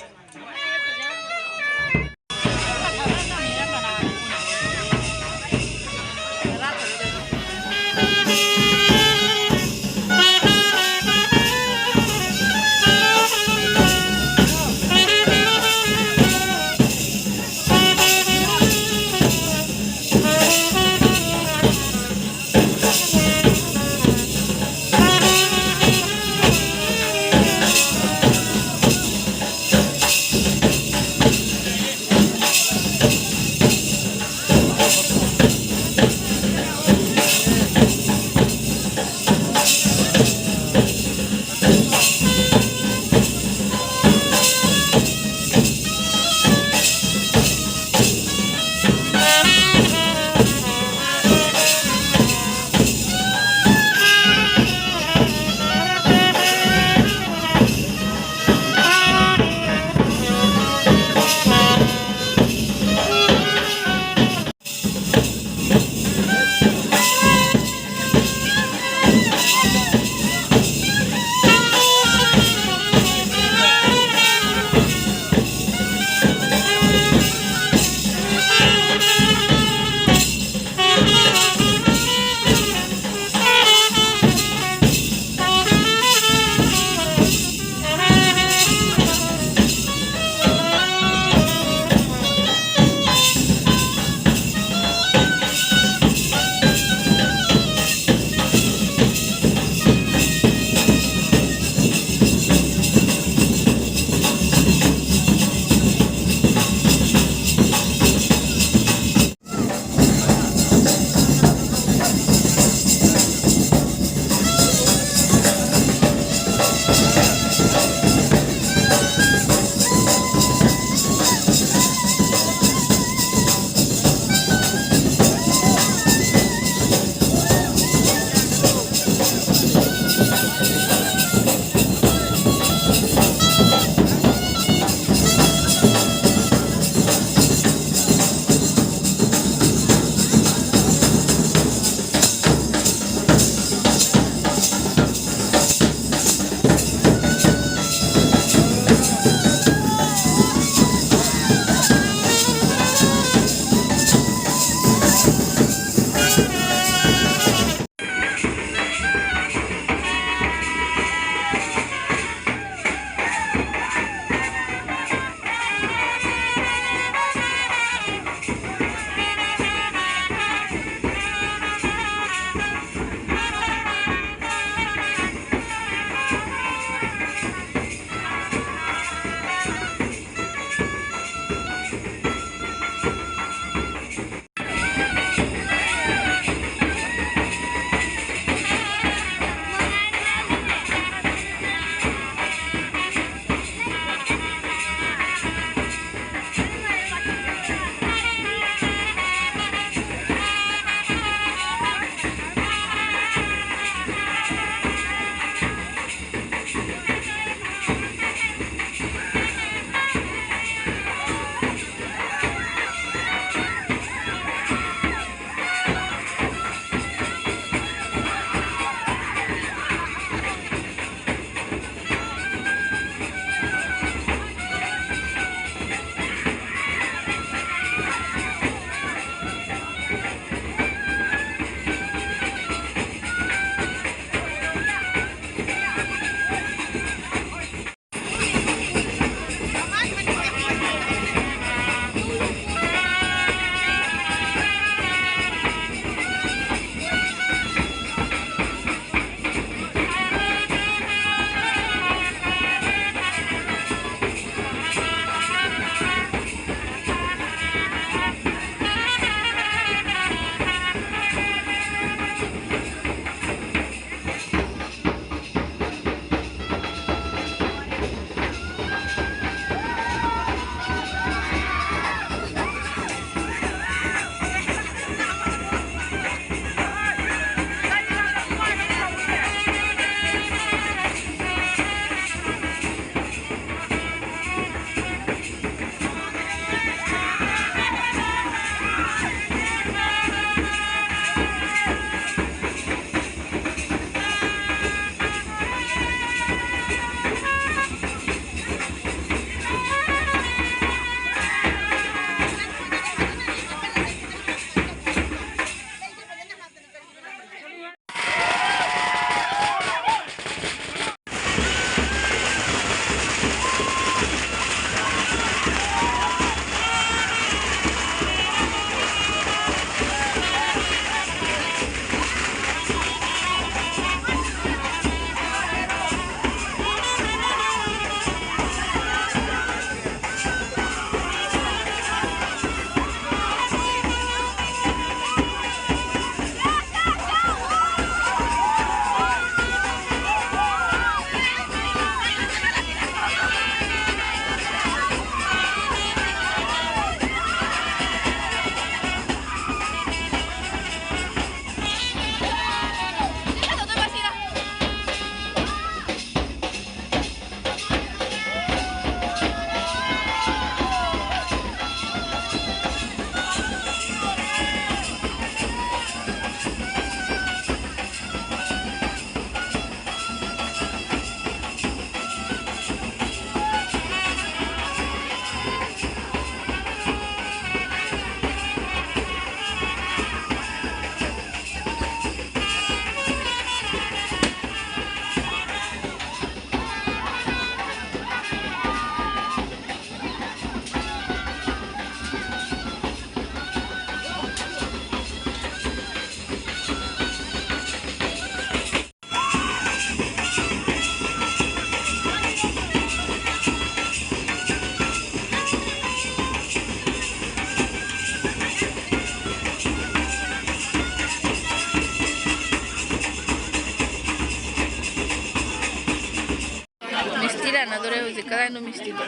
ꯁꯥꯟꯅꯗꯣꯔꯦ ꯍꯧꯖꯤꯛ꯫ ꯀꯗꯥꯏꯅꯣ ꯃꯤꯁꯇꯤꯗꯣ?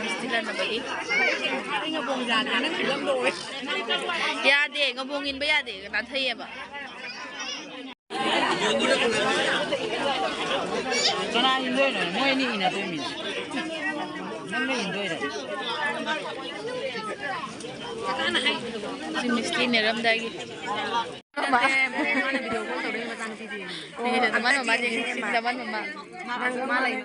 ꯃꯤꯁꯇꯤ ꯂꯥꯟꯅꯕꯒꯤ꯫ ꯌꯥꯗꯦ, ꯉꯕꯣꯡ ꯏꯟꯕ ꯌꯥꯗꯦ, ꯅꯥꯊꯩꯌꯦꯕ꯫ ꯀꯅꯥ ꯏꯟꯗꯣꯏꯅꯣ? ꯃꯣꯏ ꯑꯅꯤ ꯏꯟꯅꯗꯣꯏꯃꯤ꯫ ꯅꯪꯅ ꯏꯟꯗꯣꯏꯔꯣ? ꯁꯤ ꯃꯤꯁꯇꯤ ꯅꯦꯔꯝꯗꯥꯏꯒꯤ꯫ ꯃꯥꯅ video call ꯇꯧꯔꯛꯏ ꯃꯆꯥꯅꯨꯄꯤꯗꯤ꯫ ꯃꯥꯅ ꯃꯃꯥ ꯌꯦꯡꯉꯤ, ꯁꯤ ꯃꯃꯥ꯫ ꯃꯥ ꯂꯩ꯫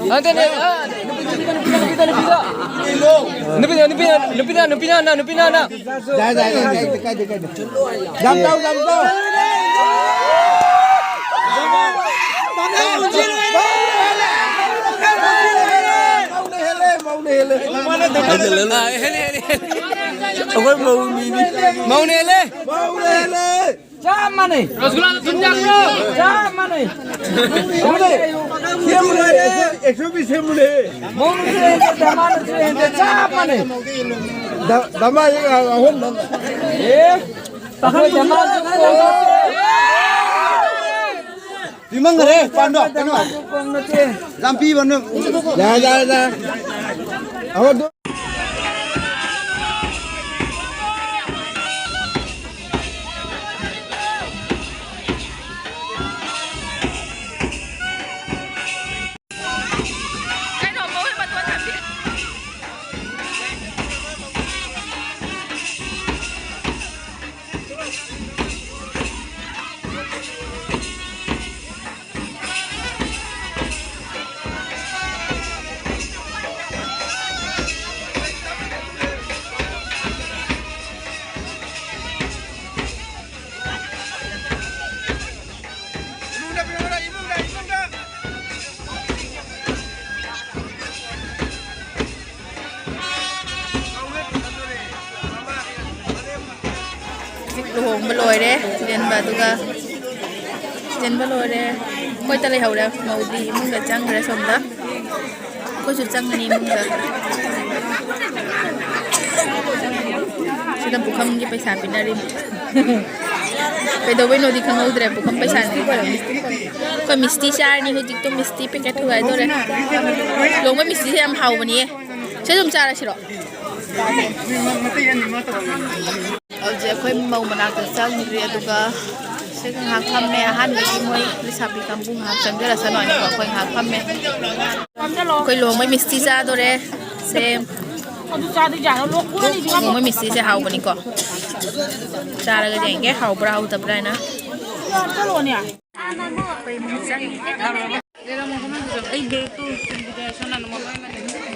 ꯅꯠꯇꯦꯅꯦ, ꯑ, ꯅꯨꯄꯤꯗ, ꯅꯨꯄꯤꯗ, ꯅꯨꯄꯤꯗ, ꯅꯨꯄꯤꯗ, ꯅꯨꯄꯤꯗ, ꯅꯨꯄꯤꯗ, ꯅꯨꯄꯤꯗ, ꯅꯨꯄꯤꯗ, ꯅꯨꯄꯤꯗ꯫ ꯌꯥꯏ, ꯌꯥꯏ, ꯌꯥꯏ, ꯌꯥꯏ, ꯀꯥꯏꯗꯦ, ꯀꯥꯏꯗꯦ꯫ ꯌꯥꯝ ꯇꯧ, ꯌꯥꯝ ꯇꯧ꯫ ꯃꯧꯅ ꯍꯦꯜꯂꯦ, ꯃꯧꯅ ꯍꯦꯜꯂꯦ꯫ ꯑꯩꯈꯣꯏ ꯃꯧ ꯃꯤꯅꯤ꯫ ꯃꯧꯅ ꯍꯦꯜꯂꯦ꯫ ꯃꯧꯅ ꯍꯦꯜꯂꯦ꯫ ꯆꯞ ꯃꯥꯟꯅꯩ꯫ ꯔꯁꯒꯨꯜꯂꯥꯗ ꯊꯨꯝ ꯌꯥꯛꯄ꯭ꯔꯣ? ꯆꯞ ꯃꯥꯟꯅꯩ꯫ ꯁꯦꯝꯃꯨꯅꯦ꯫ ꯁꯦꯝꯃꯨꯅꯦ꯫ Exo B ꯁꯦꯝꯃꯨꯅꯦ꯫ ꯃꯧꯅꯁꯨ ꯍꯦꯟꯗꯦ, ꯗꯃꯥꯅꯁꯨ ꯍꯦꯟꯗꯦ, ꯆꯞ ꯃꯥꯟꯅꯩ꯫ ꯗ-, ꯗꯃꯥ ꯑꯍꯨꯝ ꯅꯪ꯫ ꯑꯦ, ꯑꯩꯈꯣꯏ ꯗꯃꯥꯁꯨ ꯀꯣꯡ ꯅꯠꯇꯦ꯫ ꯄꯤꯃꯪꯈ꯭ꯔꯦ, ꯄꯥꯟꯗꯣ, ꯀꯩꯅꯣ꯫ ꯗꯃꯥꯁꯨ ꯀꯣꯡ ꯅꯠꯇꯦ꯫ ꯌꯥꯝ ꯄꯤꯕ ꯅꯪ꯫ ꯌꯥꯔꯦ, ꯌꯥꯔꯦ, ꯌꯥꯔꯦ꯫ ꯑꯍꯨꯝ꯫ ꯂꯨꯍꯣꯡꯕ ꯂꯣꯏꯔꯦ ꯆꯦꯟꯕ, ꯑꯗꯨꯒ ꯆꯦꯟꯕ ꯂꯣꯏꯔꯦ꯫ ꯑꯩꯈꯣꯏꯇ ꯂꯩꯍꯧꯔꯦ, ꯃꯧꯗꯤ ꯏꯃꯨꯡꯗ ꯆꯪꯈ꯭ꯔꯦ꯫ ꯁꯣꯝꯗ ꯑꯩꯈꯣꯏꯁꯨ ꯆꯪꯉꯅꯤ ꯏꯃꯨꯡꯗ꯫ ꯁꯤꯗ ꯄꯨꯈꯝꯒꯤ ꯄꯩꯁꯥ ꯄꯤꯅꯔꯤ꯫ ꯀꯩꯗꯧꯕꯩꯅꯣꯗꯤ ꯈꯪꯍꯧꯗ꯭ꯔꯦ, ꯄꯨꯈꯝ ꯄꯩꯁꯥꯅꯤ꯫ ꯑꯩꯈꯣꯏ ꯃꯤꯁꯇꯤ ꯆꯥꯔꯅꯤ ꯍꯧꯖꯤꯛꯇꯣ꯫ ꯃꯤꯁꯇꯤ ꯄꯦꯀꯦꯠ ꯊꯨꯒꯥꯏꯗꯣꯔꯦ꯫ ꯂꯣꯡꯕ ꯃꯤꯁꯇꯤꯁꯦ ꯌꯥꯝ ꯍꯥꯎꯕꯅꯤꯌꯦ꯫ ꯁꯤ ꯑꯗꯨꯝ ꯆꯥꯔꯁꯤꯔꯣ? ꯍꯧꯖꯤꯛ ꯑꯩꯈꯣꯏ ꯃꯧ ꯃꯅꯥꯛꯇ ꯆꯪꯗ꯭ꯔꯤ, ꯑꯗꯨꯒ ꯁꯤꯒ ꯉꯥꯏꯍꯥꯛ ꯐꯝꯃꯦ꯫ ꯑꯍꯥꯟꯕꯒꯤ ꯃꯣꯏ ꯂꯩꯁꯥꯕꯤ ꯀꯥꯡꯕꯨ ꯉꯥꯏꯍꯥꯛ ꯆꯪꯖꯔꯁꯅꯨ ꯍꯥꯏꯅꯀꯣ ꯑꯩꯈꯣꯏ ꯉꯥꯏꯍꯥꯛ ꯐꯝꯃꯦ꯫ ꯑꯩꯈꯣꯏ ꯂꯨꯍꯣꯡꯕꯩ ꯃꯤꯁꯇꯤ ꯆꯥꯗꯣꯔꯦ꯫ ꯁꯦ, ꯑꯗꯨ ꯆꯥꯗꯣꯏꯖꯥꯠꯂꯣ? ꯂꯣꯛ ꯈꯨꯔꯅꯤ ꯁꯤꯃ꯫ ꯂꯨꯍꯣꯡꯕꯩ ꯃꯤꯁꯇꯤꯁꯦ ꯍꯥꯎꯕꯅꯤꯀꯣ꯫ ꯆꯥꯔꯒ ꯌꯦꯡꯒꯦ ꯍꯥꯎꯕ꯭ꯔꯥ ꯍꯥꯎꯇꯕ꯭ꯔꯥ ꯍꯥꯏꯅ꯫ ꯆꯠꯂꯣꯅꯦ꯫ ꯑꯩꯈꯣꯏ ꯏꯃꯨꯡ ꯆꯪꯉꯦ꯫ ꯑꯩ ꯕꯦꯒꯇꯨ ꯆꯨꯝꯕꯤꯗ ꯁꯣꯝ ꯅꯥꯀꯟ ꯃꯃꯥꯏ ꯑꯃ ꯂꯩ꯫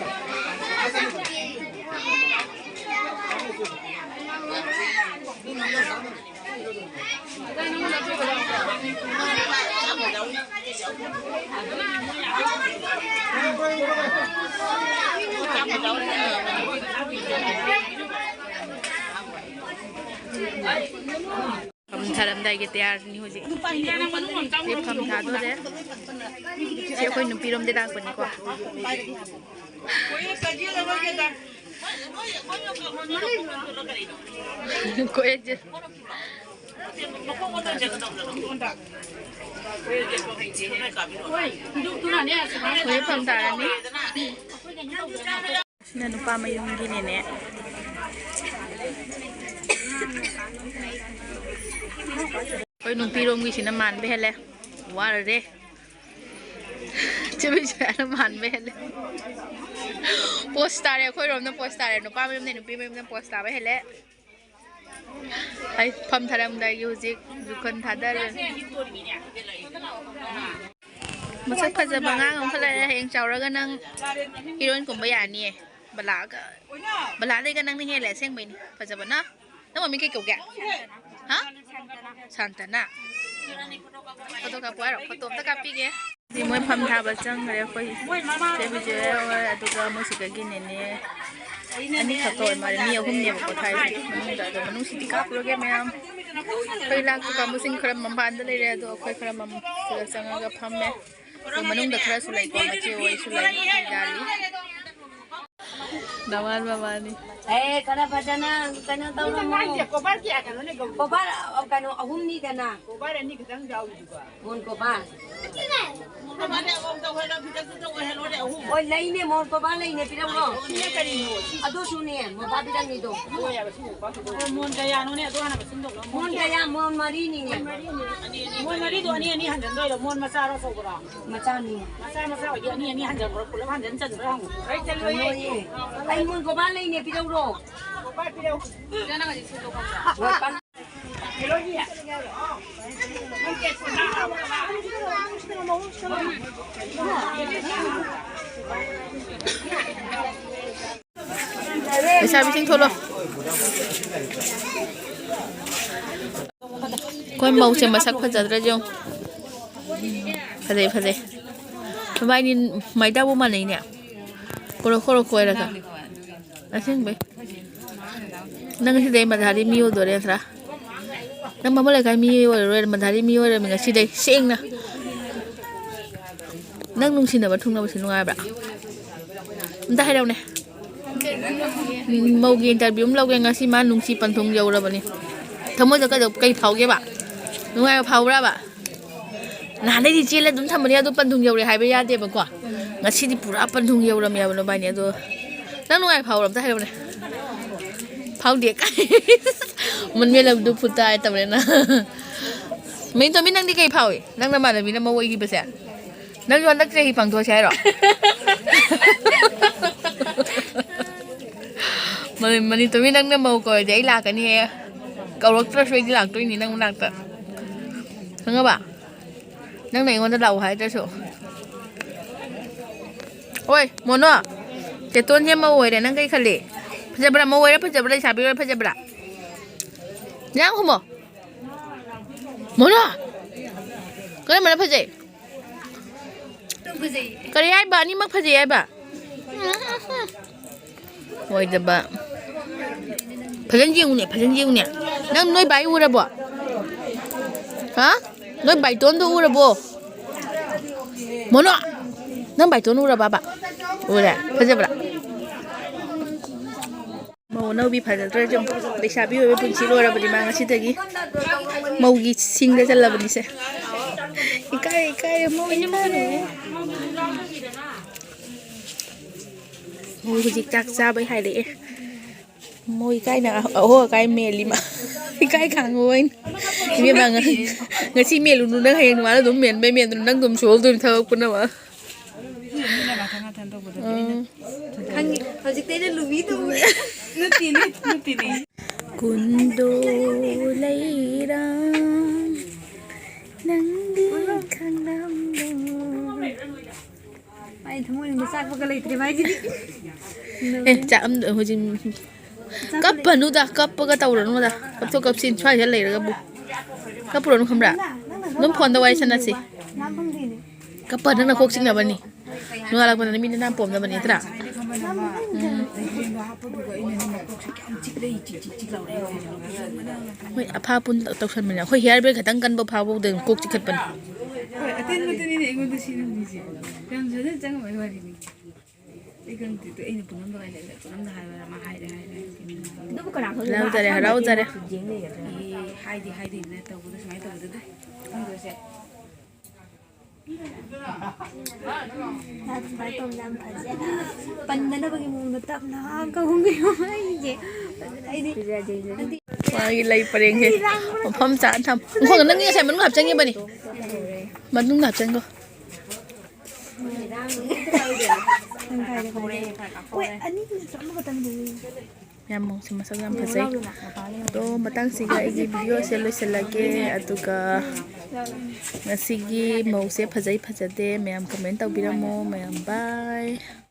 ꯐꯝ ꯊꯥꯔꯝꯗꯥꯏꯒꯤ ꯇꯌꯥꯔꯅꯤ ꯍꯧꯖꯤꯛ꯫ ꯁꯤ ꯐꯝ ꯊꯥꯗꯣꯔꯦ꯫ ꯁꯤ ꯑꯩꯈꯣꯏ ꯅꯨꯄꯤꯔꯣꯝꯗꯩ ꯂꯥꯛꯄꯅꯤꯀꯣ꯫ ꯀꯣꯏ ꯑꯦꯖꯦꯟ꯫ ꯍꯧꯖꯤꯛ ꯐꯝ ꯊꯥꯔꯅꯤ꯫ ꯁꯤꯅ ꯅꯨꯄꯥ ꯃꯌꯨꯝꯒꯤꯅꯦꯅꯦ꯫ ꯑꯩꯈꯣꯏ ꯅꯨꯄꯤꯔꯣꯝꯒꯤꯁꯤꯅ ꯃꯥꯟꯕ ꯍꯦꯜꯂꯦ꯫ ꯋꯥꯔꯔꯦ꯫ ꯆꯦ ꯕꯤꯖꯣꯌꯥꯅ ꯃꯥꯟꯕ ꯍꯦꯜꯂꯦ꯫ ꯄꯣꯁ ꯇꯥꯔꯦ, ꯑꯩꯈꯣꯏꯔꯣꯝꯅ ꯄꯣꯁ ꯇꯥꯔꯦ꯫ ꯅꯨꯄꯥ ꯃꯌꯨꯝꯅ ꯅꯨꯄꯤ ꯃꯌꯨꯝꯅ ꯄꯣꯁ ꯇꯥꯕ ꯍꯦꯜꯂꯦ꯫ ꯑꯩ ꯐꯝ ꯊꯥꯔꯝꯗꯥꯏꯒꯤ ꯍꯧꯖꯤꯛ ꯖꯨꯈꯟ ꯊꯥꯗꯔꯦ꯫ ꯃꯁꯛ ꯐꯖꯕ ꯑꯉꯥꯡ ꯑꯃꯈꯛ ꯂꯩꯔꯦ꯫ ꯍꯌꯦꯡ ꯆꯥꯎꯔꯒ ꯅꯪ ꯍꯤꯔꯣꯏꯟ ꯀꯨꯝꯕ ꯌꯥꯅꯤꯌꯦ꯫ ꯕꯂꯥꯒ, ꯕꯂꯥꯗꯩꯒ ꯅꯪꯅ ꯍꯦꯜꯂꯦ ꯑꯁꯦꯡꯕꯩꯅꯤ ꯐꯖꯕꯅ꯫ ꯅꯪ ꯃꯃꯤꯡ ꯀꯩ ꯀꯧꯒꯦ? ꯍꯥ? ꯁꯥꯟꯇꯅ꯫ ꯐꯣꯇꯣ ꯀꯥꯞꯄꯨ ꯍꯥꯏꯔꯣ? ꯐꯣꯇꯣ ꯑꯝꯇ ꯀꯥꯞꯄꯤꯒꯦ꯫ ꯁꯤ ꯃꯣꯏ ꯐꯝ ꯊꯥꯕ ꯆꯪꯈ꯭ꯔꯦ꯫ ꯑꯩꯈꯣꯏ ꯆꯦ ꯕꯤꯖꯣꯌꯥ ꯍꯣꯏ, ꯑꯗꯨꯒ ꯃꯣꯏ ꯁꯤꯗꯒꯤ ꯅꯦꯅꯦ ꯑꯅꯤꯈꯛꯇ ꯑꯣꯏ ꯃꯥꯜꯂꯦ, ꯃꯤ ꯑꯍꯨꯝꯅꯦꯕꯀꯣ ꯊꯥꯏꯁꯦ ꯃꯅꯨꯡꯗ꯫ ꯑꯗꯣ ꯃꯅꯨꯡꯁꯤꯗꯤ ꯀꯥꯞꯄꯨꯔꯒꯦ ꯃꯌꯥꯝ꯫ ꯑꯩꯈꯣꯏ ꯂꯥꯛꯄ ꯀꯥꯡꯕꯨꯁꯤꯡ ꯈꯔ ꯃꯄꯥꯟꯗ ꯂꯩꯔꯦ, ꯑꯗꯣ ꯑꯩꯈꯣꯏ ꯈꯔ ꯃꯝ-, ꯁꯤꯗ ꯆꯪꯉꯒ ꯐꯝꯃꯦ꯫ ꯑꯗꯣ ꯃꯅꯨꯡꯗ ꯈꯔꯁꯨ ꯂꯩꯀꯣ, ꯃꯆꯦ ꯍꯣꯏꯁꯨ ꯂꯩ, ꯌꯥꯔꯤ꯫ ꯗꯃꯥꯟ ꯃꯃꯥꯅꯤ꯫ ꯑꯦ, ꯈꯔ ꯐꯖꯅ ꯀꯩꯅꯣ ꯇꯧꯔꯝꯃꯣ꯫ ꯀꯣꯕꯔ ꯀꯌꯥ ꯀꯩꯅꯣꯅꯦ ꯒꯧꯔꯤ? ꯀꯣꯕꯔ, ꯑ, ꯀꯩꯅꯣ ꯑꯍꯨꯝꯅꯤꯗꯅ꯫ ꯀꯣꯕꯔ ꯑꯅꯤ ꯈꯛꯇꯪ ꯌꯥꯎꯔꯤꯗꯨꯕ꯫ ꯃꯣꯟ ꯀꯣꯕꯔ꯫ ꯃꯣꯟ ꯀꯣꯕꯔ ꯂꯩꯅꯦ, ꯃꯣꯟ ꯀꯣꯕꯔ ꯂꯩꯅꯦ, ꯄꯤꯔꯝꯃꯣ꯫ ꯁꯤꯅ ꯀꯔꯤꯅꯣ? ꯁꯤ ꯑꯗꯨꯁꯨꯅꯦ, ꯃꯣꯟ ꯀꯣꯕꯔ ꯄꯤꯔꯝꯃꯤꯗꯣ꯫ ꯍꯣꯏ ꯍꯥꯏꯕ, ꯁꯤ ꯃꯣꯟ ꯀꯣꯕꯔ ꯈꯛꯇꯪ꯫ ꯑꯣ, ꯃꯣꯟ ꯀꯌꯥꯅꯣꯅꯦ? ꯑꯗꯨ ꯍꯥꯟꯅ ꯃꯁꯤꯡꯗꯣ ꯑꯃꯨꯛ꯫ ꯃꯣꯟ ꯀꯌꯥ? ꯃꯣꯟ ꯃꯔꯤꯅꯤꯅꯦ꯫ ꯃꯣꯟ ꯃꯔꯤꯗꯣ ꯑꯅꯤ ꯑꯅꯤ ꯍꯟꯖꯟꯗꯣꯏꯔꯣ? ꯃꯣꯟ ꯃꯆꯥꯔꯣ ꯑꯆꯧꯕꯔꯣ? ꯃꯆꯥꯅꯤ꯫ ꯃꯆꯥ ꯃꯆꯥ ꯑꯣꯏꯗꯤ ꯑꯅꯤ ꯑꯅꯤ ꯍꯟꯖꯟꯕ꯭ꯔꯣ? ꯄꯨꯂꯞ ꯍꯟꯖꯟ ꯆꯟꯕ꯭ꯔꯥ ꯍꯪꯉꯨ꯫ ꯍꯣꯏ, ꯑꯩ ꯃꯣꯟ ꯀꯣꯕꯔ ꯂꯩꯅꯦ, ꯄꯤꯔꯧꯔꯣ? ꯍꯣꯏ, ꯄꯥ-, ꯂꯩꯁꯥꯕꯤꯁꯤꯡ ꯊꯣꯛꯂꯣ꯫ ꯑꯩꯈꯣꯏ ꯃꯧꯁꯦ ꯃꯁꯛ ꯐꯖꯗ꯭ꯔꯥ ꯌꯦꯡꯉꯨ꯫ ꯐꯖꯩ, ꯐꯖꯩ꯫ ꯃꯕꯥꯏꯅꯤ ꯃꯥꯏꯗꯥꯕꯨ ꯃꯥꯟꯅꯩꯅꯦ꯫ ꯀꯣꯔꯣ ꯀꯣꯔꯣ ꯀꯣꯏꯔꯒ꯫ ꯑꯁꯦꯡꯕꯩ꯫ ꯅꯪ ꯁꯤꯗꯩ ꯃꯊꯥꯗꯤ ꯃꯤ ꯑꯣꯏꯗꯣꯔꯦ ꯅꯠꯇ꯭ꯔꯥ? ꯅꯪ ꯕꯥꯃꯣꯟ ꯂꯩꯀꯥꯏ ꯃꯤ ꯑꯣꯏꯔꯔꯣꯏ, ꯃꯊꯥꯗꯤ ꯃꯤ ꯑꯣꯏꯔꯃꯤ ꯉꯁꯤꯗꯩ ꯁꯦꯡꯅ꯫ ꯅꯪ ꯅꯨꯡꯁꯤꯅꯕ ꯊꯨꯡꯅꯕꯁꯤ ꯅꯨꯡꯉꯥꯏꯕ꯭ꯔꯥ? ꯑꯝꯇ ꯍꯥꯏꯔꯛꯎꯅꯦ꯫ ꯎꯝ, ꯃꯧꯒꯤ interview ꯑꯃ ꯂꯧꯒꯦ꯫ ꯉꯁꯤ ꯃꯥ ꯅꯨꯡꯁꯤ ꯄꯟꯊꯨꯡ ꯌꯧꯔꯕꯅꯤ꯫ ꯊꯃꯣꯏꯗ ꯀꯩꯗꯧ-, ꯀꯩ ꯐꯥꯎꯒꯦꯕ? ꯅꯨꯡꯉꯥꯏꯕ ꯐꯥꯎꯕ꯭ꯔꯕ? ꯅꯍꯥꯟꯗꯩꯗꯤ ꯆꯦꯜꯂ ꯑꯗꯨꯝ ꯊꯝꯕꯅꯤ, ꯑꯗꯨ ꯄꯟꯊꯨꯡ ꯌꯧꯔꯦ ꯍꯥꯏꯕ ꯌꯥꯗꯦꯕꯀꯣ꯫ ꯉꯁꯤꯗꯤ ꯄꯨꯔꯥ ꯄꯟꯊꯨꯡ ꯌꯧꯔꯝꯃꯦꯕ ꯅꯕꯥꯏꯅꯤ꯫ ꯑꯗꯣ ꯅꯪ ꯅꯨꯡꯉꯥꯏ ꯐꯥꯎꯕ꯭ꯔꯥ? ꯑꯝꯇ ꯍꯥꯏꯔꯛꯎꯅꯦ꯫ ꯐꯥꯎꯗꯦ ꯀꯥꯏ꯫ ꯃꯨꯟꯃꯦꯜꯂꯕꯗꯨ ꯐꯨꯠꯇ ꯍꯥꯏ ꯇꯧꯔꯦ ꯅꯪ꯫ ꯃꯤꯇꯣꯝꯕꯤ, ꯅꯪꯗꯤ ꯀꯩ ꯐꯥꯎꯏ? ꯅꯪ ꯅꯃꯥꯟꯅꯕꯤꯅ ꯃꯧ ꯑꯣꯏꯈꯤꯕꯁꯦ? ꯅꯪꯁꯨ ꯍꯟꯗꯛ ꯆꯍꯤ ꯄꯥꯡꯊꯣꯛꯑꯁꯦ ꯍꯥꯏꯔꯣ? ꯃꯅꯤ-, ꯃꯅꯤꯇꯣꯝꯕꯤ, ꯅꯪꯅ ꯃꯧ ꯀꯧꯔꯗꯤ ꯑꯩ ꯂꯥꯛꯀꯅꯤꯍꯦ꯫ ꯀꯧꯔꯛꯇ꯭ꯔꯁꯨ ꯑꯩꯗꯤ ꯂꯥꯛꯇꯣꯏꯅꯤ ꯅꯪ ꯃꯅꯥꯛꯇ꯫ ꯈꯪꯉꯕ? ꯅꯪꯅ ꯑꯩꯉꯣꯟꯗ ꯂꯥꯛꯑꯣ ꯍꯥꯏꯗ꯭ꯔꯁꯨ꯫ ꯑꯣꯏ, ꯃꯣꯅꯣ, ꯆꯦꯇꯣꯟꯁꯦ ꯃꯧ ꯑꯣꯏꯔꯦ, ꯅꯪ ꯀꯩ ꯈꯜꯂꯤ? ꯐꯖꯕ꯭ꯔꯥ? ꯃꯧ ꯑꯣꯏꯔꯦ ꯐꯖꯕ꯭ꯔꯥ? ꯂꯩꯁꯥꯕꯤ ꯑꯣꯏꯔꯦ ꯐꯖꯕ꯭ꯔꯥ? ꯌꯥꯝ ꯈꯨꯝꯃꯣ꯫ ꯃꯣꯅꯣ! ꯀꯔꯝꯕꯅ ꯐꯖꯩ? ꯀꯔꯤ ꯍꯥꯏꯕ? ꯑꯅꯤꯃꯛ ꯐꯖꯩ ꯍꯥꯏꯕ? ꯑꯣꯏꯗꯕ꯫ ꯐꯖꯅ ꯌꯦꯡꯉꯨꯅꯦ, ꯐꯖꯅ ꯌꯦꯡꯉꯨꯅꯦ꯫ ꯅꯪ ꯅꯣꯏ ꯕꯥꯏ ꯎꯔꯕꯣ? ꯍꯥ? ꯅꯣꯏ ꯕꯥꯏꯇꯣꯟꯗꯣ ꯎꯔꯕꯣ? ꯃꯣꯅꯣ! ꯅꯪ ꯕꯥꯏꯇꯣꯟ ꯎꯔꯕꯕ? ꯎꯔꯦ꯫ ꯐꯖꯕ꯭ꯔꯥ? ꯃꯧ ꯑꯅꯧꯕꯤ ꯐꯖꯗ꯭ꯔꯁꯨ ꯂꯩꯁꯥꯕꯤ ꯑꯣꯏꯕ ꯄꯨꯟꯁꯤ ꯂꯣꯏꯔꯕꯅꯤ ꯃꯥ ꯉꯁꯤꯗꯒꯤ꯫ ꯃꯧꯒꯤ ꯁꯤꯡꯗ ꯆꯜꯂꯕꯅꯤꯁꯦ꯫ ꯏꯀꯥꯏ, ꯏꯀꯥꯏ, ꯃꯧ ꯏꯀꯥꯏ꯫ ꯃꯧ ꯍꯧꯖꯤꯛ ꯆꯥꯛ ꯆꯥꯕꯩ ꯍꯥꯏꯔꯛꯑꯦ꯫ ꯃꯣꯏ ꯏꯀꯥꯏꯅ ꯑꯍꯣ ꯑꯀꯥꯏ ꯃꯦꯜꯂꯤ ꯃꯥ꯫ ꯏꯀꯥꯏ ꯈꯥꯡꯉꯣ ꯍꯥꯏꯅ꯫ ꯏꯕꯦꯝꯃ, ꯉ-, ꯉꯁꯤ ꯃꯦꯜꯂꯨꯅꯨ, ꯅꯪ ꯍꯌꯦꯡ ꯅꯣꯡꯉꯥꯜꯂ ꯑꯗꯨꯝ ꯃꯦꯟꯕꯩ ꯃꯦꯟꯗꯨꯅ ꯅꯪ ꯑꯗꯨꯝ ꯁꯣꯜꯗꯣꯏꯅꯤ ꯊꯕꯛ ꯄꯨꯝꯅꯃꯛ꯫ ꯎꯝ꯫ ꯈꯪꯉꯦ, ꯍꯧꯖꯤꯛꯇꯩꯗ ꯂꯨꯕꯤ ꯇꯧꯔꯦ꯫ ꯅꯠꯇꯦꯅꯦ, ꯅꯠꯇꯦꯅꯦ꯫ ꯀꯨꯟꯗꯣ ꯂꯩꯔꯥ ꯅꯪꯗꯤ ꯈꯪꯂꯝꯂꯣꯏ꯫ ꯑꯩ ꯊꯃꯣꯏꯅꯨꯡꯗ ꯆꯥꯛꯄꯒ ꯂꯩꯇ꯭ꯔꯦ ꯃꯥꯏꯁꯤꯗꯤ꯫ ꯑꯦ, ꯆꯥꯛ ꯑꯝ-, ꯍꯧꯖꯤꯛ ꯆꯥꯛꯄ ꯂꯩ-, ꯀꯞꯄꯅꯨꯗ, ꯀꯞꯄꯒ ꯇꯧꯔꯅꯨꯗ꯫ ꯀꯞꯊꯣꯛ ꯀꯞꯁꯤꯟ ꯁ꯭ꯋꯥꯏꯗ ꯂꯩꯔꯒꯕꯨ꯫ ꯀꯞꯄꯨꯔꯅꯨ ꯈꯪꯕ꯭ꯔꯥ? ꯅꯪꯅ ꯑꯗꯨꯝ ꯐꯣꯟꯗ ꯋꯥꯔꯤ ꯁꯥꯟꯅꯁꯤ꯫ ꯅꯥ ꯐꯪꯗꯦꯅꯦ꯫ ꯀꯞꯄ ꯅꯪꯅ ꯀꯣꯛ ꯆꯤꯛꯅꯕꯅꯤ꯫ ꯅꯣꯡꯉꯥꯜꯂꯛꯄꯗ ꯃꯤ ꯅꯅꯥ ꯄꯣꯝꯅꯕꯅꯤ ꯅꯠꯇ꯭ꯔꯥ? ꯎꯝ꯫ ꯍꯣꯏ, ꯑꯐꯥ ꯄꯨꯟ ꯇꯧꯁꯟꯕꯅꯦ꯫ ꯑꯩꯈꯣꯏ ꯍꯤꯌꯥꯔ ꯕꯦꯜ ꯈꯛꯇꯪ ꯀꯟꯕ ꯐꯥꯎꯕꯗ ꯀꯣꯛ ꯆꯤꯛꯈꯠꯄꯅꯤ꯫ ꯍꯣꯏ, ꯑꯇꯦꯟꯕꯗꯨꯅꯤꯅꯦ ꯑꯩꯉꯣꯟꯗ ꯁꯤꯖꯤꯟꯅꯔꯤꯁꯦ꯫ ꯌꯥꯝ ꯐꯖꯅ ꯆꯪꯉꯝꯕꯩ ꯋꯥꯔꯤꯅꯤ꯫ ꯑꯩ ꯈꯪꯗꯦ, ꯑꯗꯨ ꯑꯩꯅ ꯄꯨꯅꯝꯗ ꯀꯥꯏꯅ ꯄꯨꯅꯝꯗ ꯍꯥꯏꯕ꯭ꯔꯥ? ꯃꯥ ꯍꯥꯏꯔꯦ, ꯍꯥꯏꯔꯦ꯫ ꯑꯗꯨꯕꯨ ꯀꯅꯥ ꯈꯪꯗꯣꯏꯅꯣ? ꯍꯔꯥꯎꯖꯔꯦ, ꯃꯥ ꯑꯁꯥꯡꯕ ꯍꯔꯥꯎꯖꯔꯦ꯫ ꯌꯦꯡ ꯂꯩꯒꯗ꯭ꯔꯥ? ꯑꯦ, ꯍꯥꯏꯗꯤ ꯍꯥꯏꯗꯣꯏꯅꯦ, ꯇꯧꯕꯗ ꯁꯨꯃꯥꯏꯅ ꯇꯧꯕꯗꯨꯗ ꯈꯪꯗꯣꯏꯁꯦ꯫ ꯃꯥ ꯑꯗꯨꯃꯥꯏꯅ ꯇꯧꯕꯁꯦ ꯌꯥꯝ ꯐꯖꯩ꯫ ꯄꯟꯗꯅꯕꯒꯤ ꯃꯑꯣꯡꯗ ꯇꯞꯅ ꯀꯧꯍꯧꯕꯤꯌꯣ ꯑꯩꯁꯦ꯫ ꯑꯩꯗꯤ ꯃꯥꯒꯤ ꯂꯩ ꯄꯔꯦꯡꯁꯦ ꯃꯐꯝ ꯆꯥꯅ ꯊꯝ-, ꯅꯪꯒꯤ ꯉꯁꯥꯏ ꯃꯅꯨꯡ ꯍꯥꯞꯆꯟꯈꯤꯕꯅꯤ꯫ ꯃꯅꯨꯡꯗ ꯍꯥꯞꯆꯟꯈꯣ꯫ ꯍꯣꯏ, ꯑꯅꯤꯗꯨꯅ ꯆꯞ ꯑꯃꯈꯛꯇꯪꯗꯨꯅꯤ꯫ ꯃꯌꯥꯝ ꯃꯧꯁꯦ ꯃꯁꯛ ꯌꯥꯝ ꯐꯖꯩ꯫ ꯑꯗꯣ ꯃꯇꯥꯡꯁꯤꯒ ꯑꯩꯒꯤ ꯚꯤꯗꯤꯑꯣꯁꯦ ꯂꯣꯏꯁꯤꯜꯂꯒꯦ꯫ ꯑꯗꯨꯒ ꯉꯁꯤꯒꯤ ꯃꯧꯁꯦ ꯐꯖꯩ ꯐꯖꯗꯦ ꯃꯌꯥꯝ ꯀꯃꯦꯟ ꯇꯧꯕꯤꯔꯝꯃꯣ꯫ ꯃꯌꯥꯝ ꯕꯥꯏ꯫